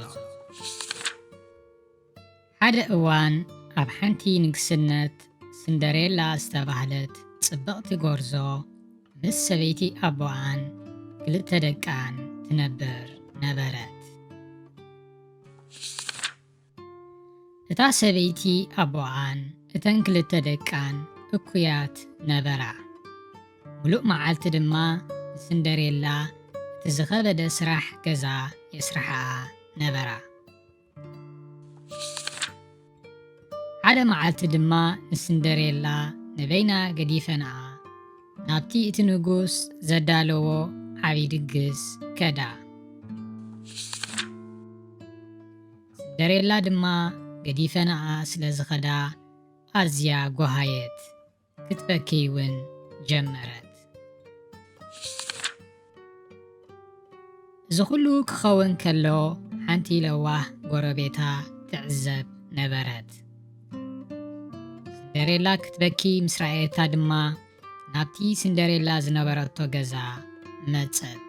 ሓደ እዋን ኣብ ሓንቲ ንግስነት ሲንደሬላ ዝተባህለት ጽብቕቲ ጎርዞ ምስ ሰበይቲ ኣቦኣን ክልተ ደቃን ትነብር ነበረት። እታ ሰበይቲ ኣቦኣን እተን ክልተ ደቃን እኩያት ነበራ። ሙሉእ መዓልቲ ድማ ንሲንደሬላ እቲ ዝኸበደ ስራሕ ገዛ የስርሓኣ ነበራ። ሓደ መዓልቲ ድማ ንሲንደሬላ ንበይና ገዲፈንኣ ናብቲ እቲ ንጉስ ዘዳለዎ ዓቢ ድግስ ከዳ። ሲንደሬላ ድማ ገዲፈንኣ ስለ ዝኸዳ ኣዝያ ጎሃየት፣ ክትበኪ እውን ጀመረት። እዚ ኩሉ ክኸውን ከሎ ሓንቲ ለዋህ ጎረቤታ ትዕዘብ ነበረት። ሲንደሬላ ክትበኪ ምስ ረኣየታ ድማ ናብቲ ሲንደሬላ ዝነበረቶ ገዛ መጸት።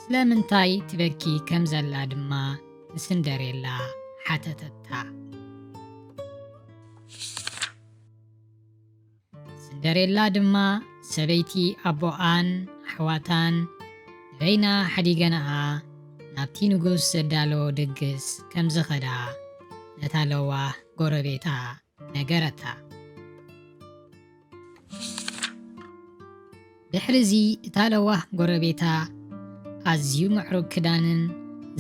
ስለምንታይ ትበኪ ከም ዘላ ድማ ንሲንደሬላ ሓተተታ። ሲንደሬላ ድማ ሰበይቲ ኣቦኣን ኣሕዋታን ንበይና ሓዲገንኣ ናብቲ ንጉስ ዘዳለዎ ድግስ ከም ዝኸዳ ነታ ለዋህ ጎረቤታ ነገረታ። ድሕሪዚ እታ ለዋህ ጎረቤታ ኣዝዩ ምዕሩግ ክዳንን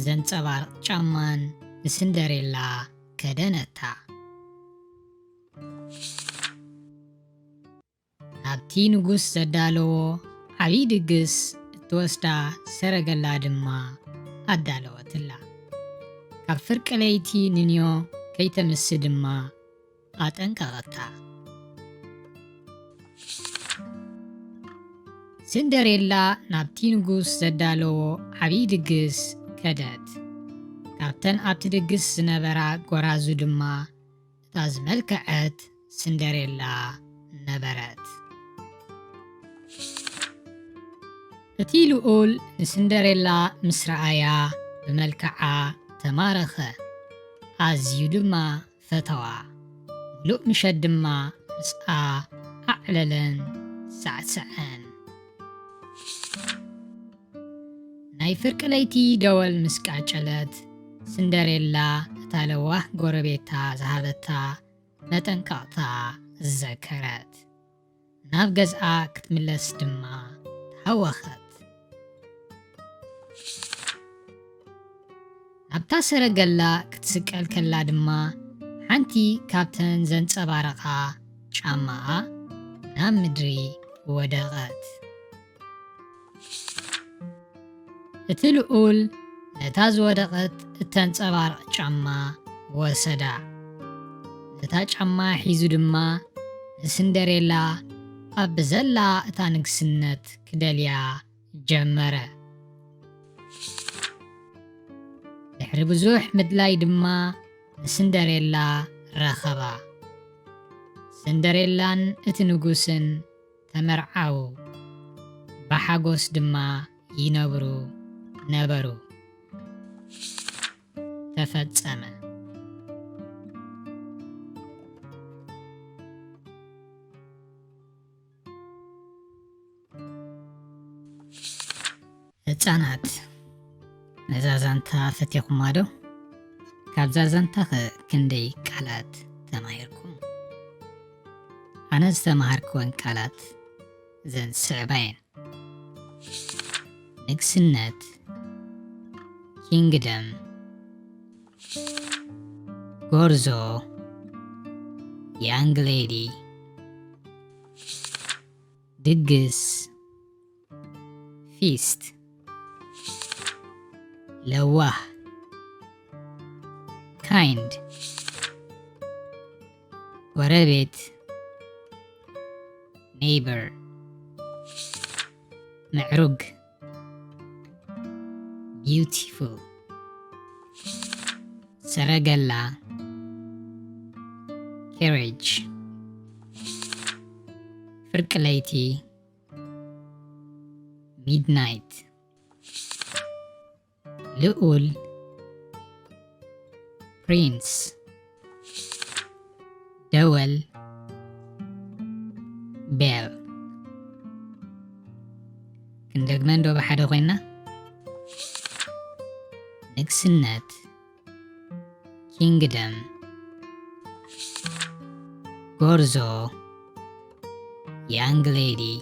ዘንጸባርቕ ጫማን ንሲንደሬላ ከደነታ። ናብቲ ንጉስ ዘዳለዎ ዓብዪ ድግስ እትወስዳ ሰረገላ ድማ ኣዳለወትላ። ካብ ፍርቂ ለይቲ ንንዮ ከይተምሲ ድማ ኣጠንቀቐታ። ሲንደሬላ ናብቲ ንጉስ ዘዳለዎ ዓብዪ ድግስ ከደት። ካብተን ኣብቲ ድግስ ዝነበራ ጎራዙ ድማ እታ ዝመልከዐት ሲንደሬላ ነበረት። እቲ ልኡል ንሲንደሬላ ምስ ረኣያ ብመልክዓ ተማረኸ፣ ኣዝዩ ድማ ፈተዋ። ምሉእ ምሸት ድማ ምስኣ ኣዕለለን ሳዕሰዐን። ናይ ፍርቂ ለይቲ ደወል ምስ ቃጨለት፣ ሲንደሬላ እታ ለዋህ ጎረቤታ ዝሃበታ መጠንቀቕታ ዘከረት። ናብ ገዝኣ ክትምለስ ድማ ተሃወኸት። ናብታ ሰረገላ ክትስቀል ከላ ድማ ሓንቲ ካብተን ዘንጸባረቓ ጫማኣ ናብ ምድሪ ወደቐት። እቲ ልኡል ነታ ዝወደቐት እተንጸባርቕ ጫማ ወሰዳ። ነታ ጫማ ሒዙ ድማ ንሲንደሬላ ኣብ ብዘላ እታ ንግስነት ክደልያ ጀመረ። ድሕሪ ብዙሕ ምድላይ ድማ ንሲንደሬላ ረኸባ። ሲንደሬላን እቲ ንጉስን ተመርዓዉ፣ ብሓጎስ ድማ ይነብሩ ነበሩ። ተፈጸመ። ህጻናት፣ ነዛ ዛንታ ፈቲኹማ ዶ? ካብዛ ዛንታኸ ክንደይ ቃላት ተማሂርኩም? ኣነ ዝተማሃርክወን ቃላት እዘን ዝስዕባ እየን። ንግስነት፣ ኪንግደም፣ ጎርዞ፣ young lady። ድግስ፣ feast። ለዋህ፣ kind። ጎረቤት፣ neighbor። ምዕሩግ፣ beautiful። ሰረገላ፣ carriage። ፍርቂ ለይቲ፣ midnight። ልኡል፣ prince። ደወል፣ bell። ክንደግመ እንዶ ብሓደ ኮይና። ንግስነት፣ kingdom። ጎርዞ፣ young lady።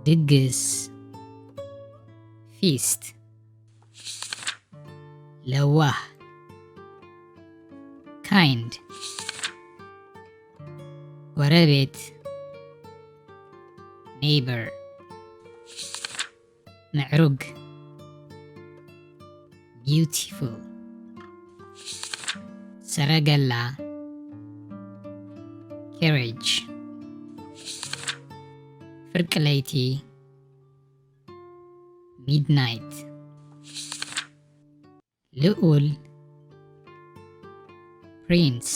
ድግስ፣ feast። ለዋህ፣ kind። ጎረቤት፣ neighbor። ምዕሩግ፣ beautiful። ሰረገላ፣ carriage። ፍርቂ ለይቲ፣ midnight። ልኡል፣ prince።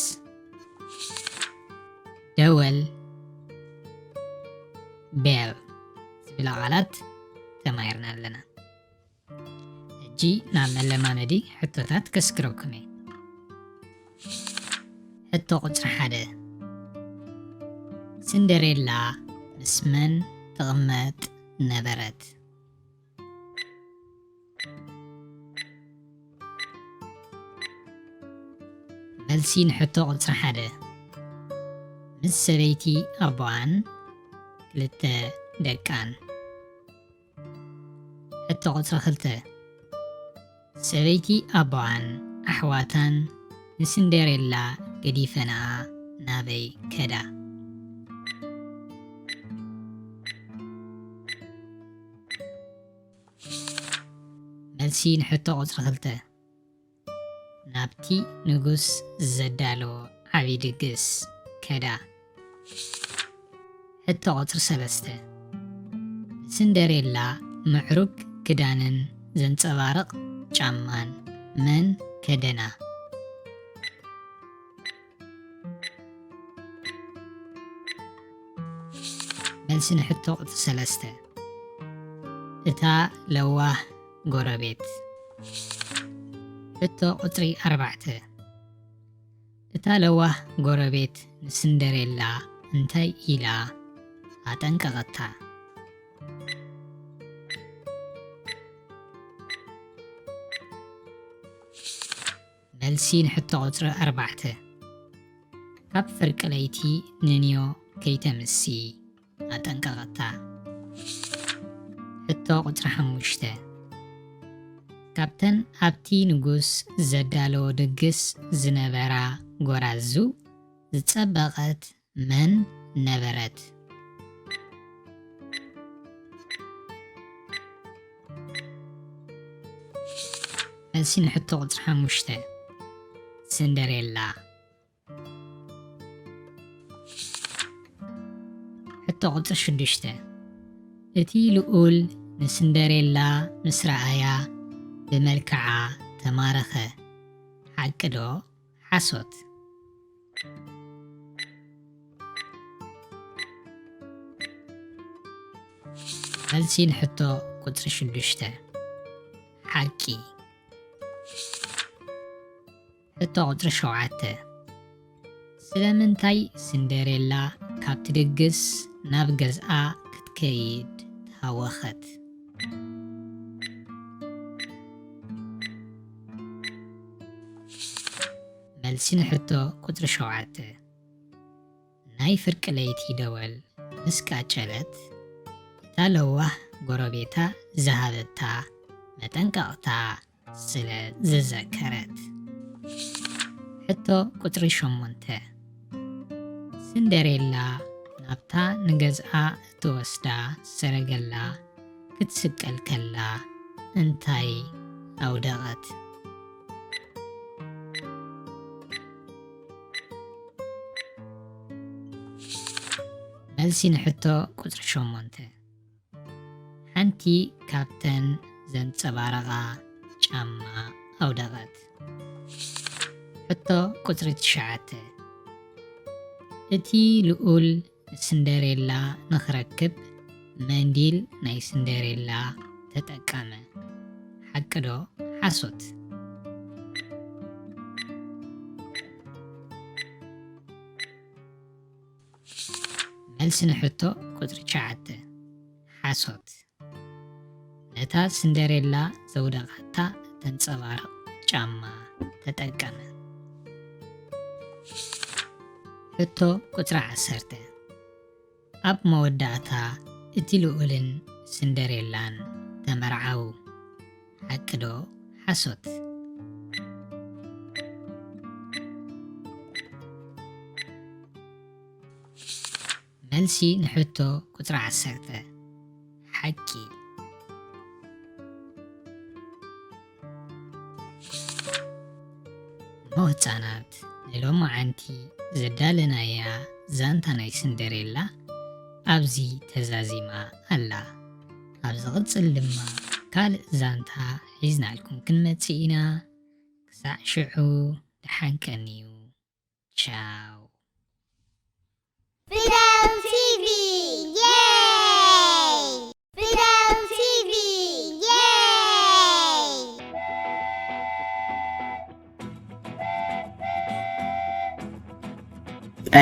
ደወል፣ bell ዝብላ ቃላት ተማሂርና ኣለና። ሕጂ ናብ መለማመዲ ሕቶታት ከስግረኩም እየ። ሕቶ ቁጽሪ ሓደ፣ ስንደሬላ ምስ መን ትቕመጥ ነበረት? መልሲ ንሕቶ ቁጽሪ ሓደ፣ ምስ ሰበይቲ ኣቦኣን ክልተ ደቃን። ሕቶ ቁጽሪ ክልተ፣ ሰበይቲ ኣቦኣን ኣሕዋታን ንስንደሬላ ገዲፈንኣ ናበይ ከዳ? መልሲ ንሕቶ ቁጽሪ ክልተ፣ ናብቲ ንጉስ ዘዳለዎ ዓቢ ድግስ ከዳ። ሕቶ ቁጽሪ ሰለስተ፣ ንስንደሬላ ምዕሩግ ክዳንን ዘንጸባርቕ ጫማን መን ከደና? መልሲ ንሕቶ ቁጽሪ ሰለስተ፣ እታ ለዋህ ጎረቤት። ሕቶ ቁጽሪ ኣርባዕተ፣ እታ ለዋህ ጎረቤት ንስንደሬላ እንታይ ኢላ ኣጠንቀቐታ? መልሲ ንሕቶ ቁጽሪ ኣርባዕተ፣ ካብ ፍርቂ ለይቲ ንንዮ ከይተምሲ ኣጠንቀቐታ። ሕቶ ቁጽሪ ሓሙሽተ፣ ካብተን ኣብቲ ንጉስ ዘዳለዎ ድግስ ዝነበራ ጎራዙ ዝጸበቐት መን ነበረት? መልሲ ንሕቶ ቁጽሪ ሓሙሽተ፣ ስንደሬላ። ሕቶ ቁጽሪ ሽዱሽተ፣ እቲ ልኡል ንስንደሬላ ምስ ረኣያ ብመልክዓ ተማረኸ። ሓቂ ዶ ሓሶት? መልሲ ንሕቶ ቁጽሪ ሽዱሽተ፣ ሓቂ። ሕቶ ቁጽሪ ሸውዓተ፣ ስለምንታይ ስንደሬላ ካብቲ ድግስ ናብ ገዝኣ ክትከይድ ተሃወኸት? መልሲ ንሕቶ ቁጽሪ ሸውዓተ፣ ናይ ፍርቂ ለይቲ ደወል ምስ ቃጨለት፣ እታ ለዋህ ጎረቤታ ዝሃበታ መጠንቀቕታ ስለ ዝዘከረት። ሕቶ ቁጽሪ ሸሞንተ። ስንደሬላ ናብታ ንገዝኣ እትወስዳ ሰረገላ ክትስቀል ከላ እንታይ ኣውደቐት? መልሲ ንሕቶ ቁጽሪ ሸሞንተ። ሓንቲ ካብተን ዘንጸባረቓ ጫማ ኣውደቐት። ሕቶ ቁጽሪ ትሽዓተ። እቲ ልኡል ንስንደሬላ ንኽረክብ መንዲል ናይ ስንደሬላ ተጠቀመ። ሓቂ ዶ ሓሶት? መልሲ ንሕቶ ቁጽሪ ትሽዓተ ሓሶት። ነታ ስንደሬላ ዘውደቓታ ተንጸባርቕ ጫማ ተጠቀመ። ሕቶ ቁጽሪ ዓሰርተ። ኣብ መወዳእታ እቲ ልኡልን ስንደሬላን ተመርዓዉ። ሓቂ ዶ ሓሶት? መልሲ ንሕቶ ቁጽሪ ዓሰርተ ሓቂ። እሞ ህጻናት፣ ንሎማዓንቲ ዘዳለናያ ዛንታ ናይ ስንደሬላ ኣብዚ ተዛዚማ ኣላ። ኣብ ዝቕጽል ድማ ካልእ ዛንታ ሒዝናልኩም ክንመጽእ ኢና። ክሳዕ ሽዑ ደሓን ቀንዩ። ቻው። Freedom ቲ ቪ፣ yay! Freedom ቲ ቪ፣ yay! ጰ።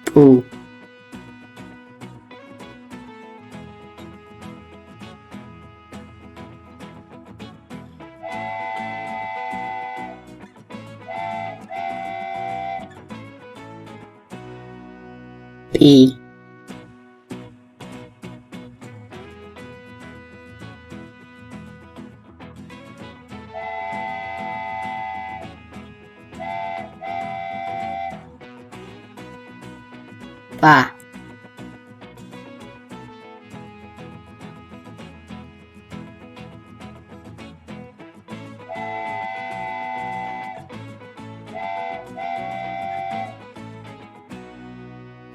ጡ። ጲ። ጳ።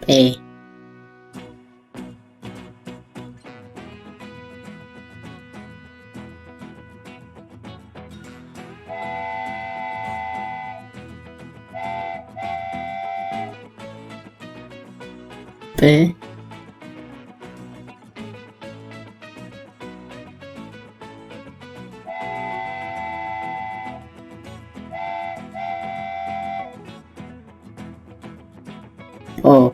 ጴ። ጴ። ጶ።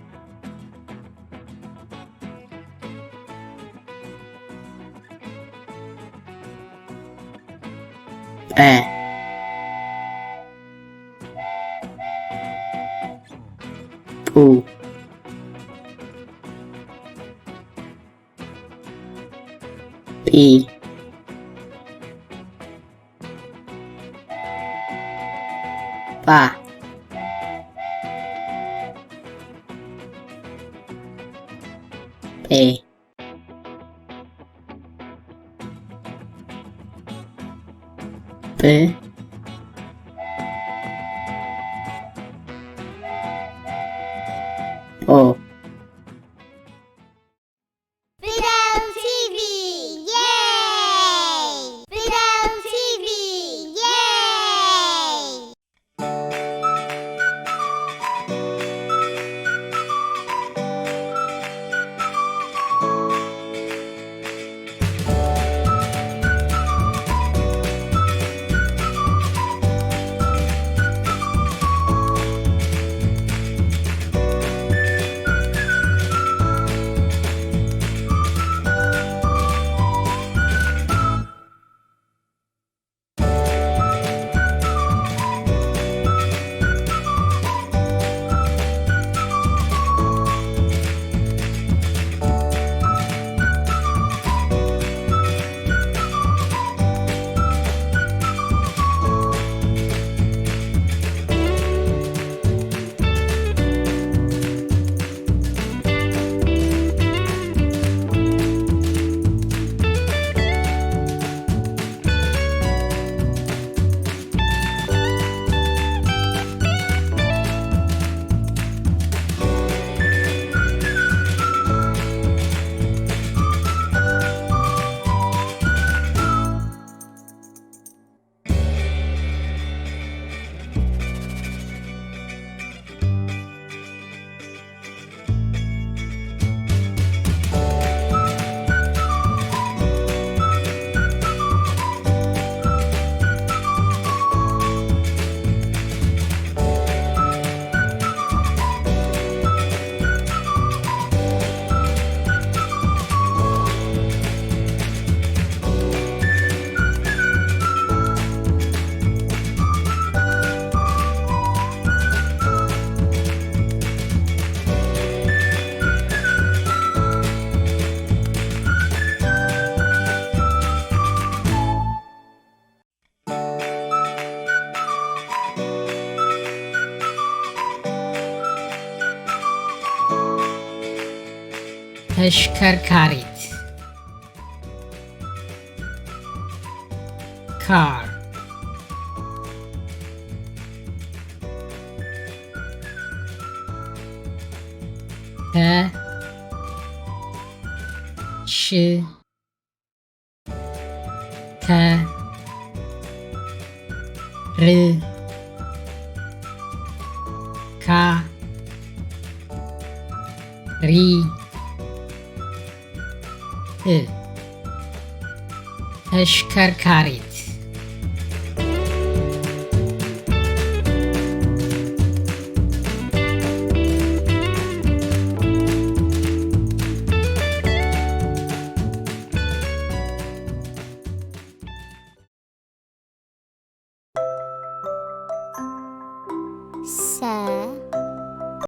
ጴ። ጡ። ጲ። ጳ። ጴ። ጴ። ጶ። Freedom ቲ ቪ፣ yay! Freedom ቲ ቪ፣ yay! ተሽከርካሪት። Car. ተ ሽ ከ ር ካ ሪ ት። ተሽከርካሪት። ሰ